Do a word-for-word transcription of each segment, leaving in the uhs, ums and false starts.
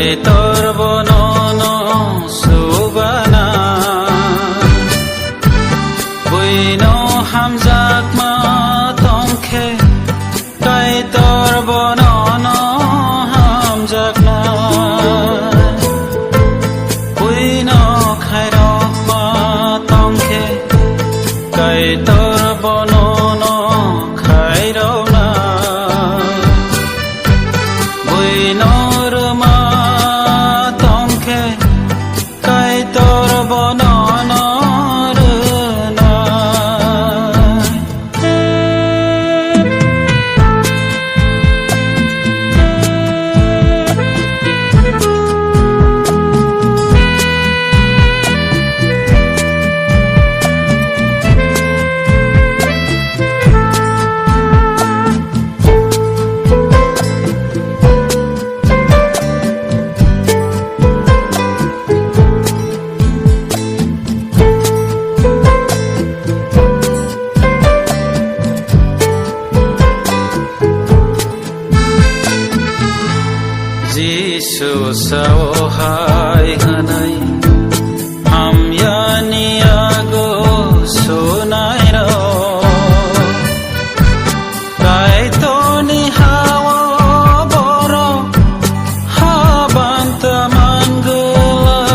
Kaitor bono no subana, buino hamjakma tongkhe, Kaitor bono no hamjakna, buino khairokma tongkhe, Kaitor bono no khairokna. Buino rwma tongkhe, Kaitor bono no rwnai. Jisu sao hai hwnwi, hamyani yago sunairok. Kaitorni ha-o borok habanta mangwlak.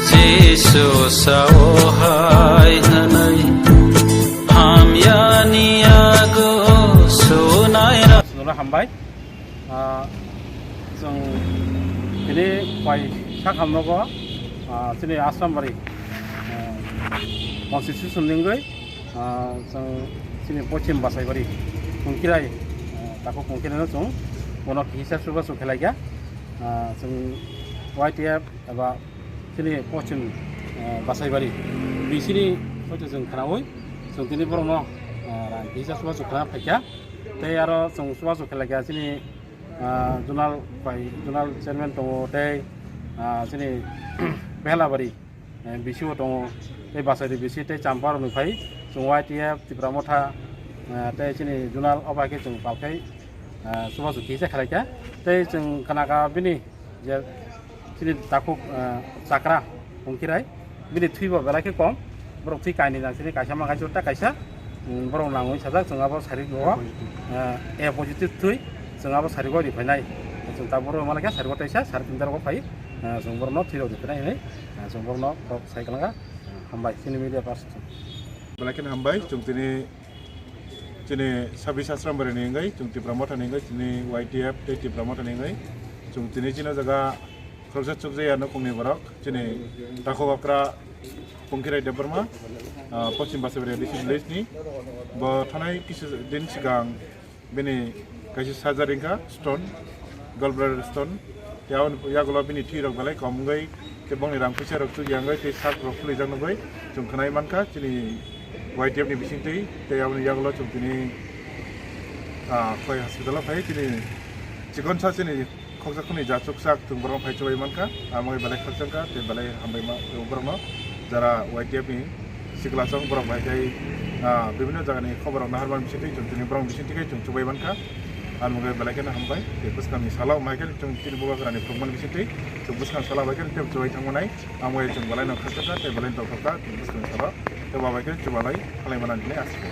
Jisu sao hai hwnwi, hamyani yago sunairok. Hambai. Ah, chwng tini pai sakhamnogo, ah, chini Asrambari, ah, constitution ningwi, ah, chwng chini Pochim Basaibari Kungkirai, ah, takhuk Kungkiraino chwng bono kisa suba chwng khelaikha. Ah, chwng Y T F eba chini Pochim, ah, Basaibari bisini hoito chwng khnaui chwng tini borokno, ah, rang kisa suba chwng khna phaikha. Tei aro chwng chubachu khe laikha chini, ah, zonal bai, zonal chairman tongo tei, ah, chini Behlabari, eh, B C O tongo tei Basairi B C tei Champa rokni phai chwng Y T F, Tipra Motha, ah, tei chini zonal o bai khe chwng palkhai, ah, chubachu kisa khe laikha tei chwng khnakha bini je chini takhuk, ah, chakra Kungkirai, bini thwibo belai khe kom, borok thwi kainwi nang sini kaisa ma kaisa ta kaisa, mm, borok nangwi sajak chwng abo sari go, ah, A positive thwi chwng abo sari go ri phainai, chwng ta borok ma lai khe sari go taisa sari tin ta rok phai, ah, chwng borok no thwi rok ri phainai hinwi, ah, chwng borok no borok sai kwlangkha, hambai chini media person. Belai kheno hambai chwng tini Chini Sabis Ashram Bari ni wngwi, chwng Tipra Motha ni wngwi, chini Y T F tei Tipra Motha ni wngwi, chwng tini chini o jaga khoroksa chukjaya nokong ni borok, chini takhuk okra Pongkhirai Debbarma, ah, Poschim Basaibari A D C village ni. Bo thanai kisa din swkang bini kaisa surgery wngkha, stone, gallbladder stone. Tei aboni yagulo bini thwi rok belai kom wngwi, tei bongni rang puisa rok chukya wngwi, tei sak rok phulwijak nugwi chwng khwnai mankha chini Y T F ni bisingtwi. Tei aboni yagulo chwng tini, ah, Khowai hospital o phai chini chikonsa chini khoksa khwnwi ja chuksak chwng borokno phai chubai mankha. Amo belai khakchangkha tei belai hambai ma borokno jara Y T F ni sikla chwng borok bai tei, ah, bibhinno jagani khobor rok naharmani bisingtwi chwng tini borokni bisingtwi khe chwng chubai mankha. Ang mungwi belai kheno hambai. Tei bwskangni salo mai khe chwng chini bubagrani phunukmani bisingtwi chwng bwskang salo bai khe tei chubai thangmanai. Ang bai chwng belai no khakchangkha tei belai no tongthokha chwng bwskangni salo. Tei bo bai khe chubalai halai manani hinwi asa khe.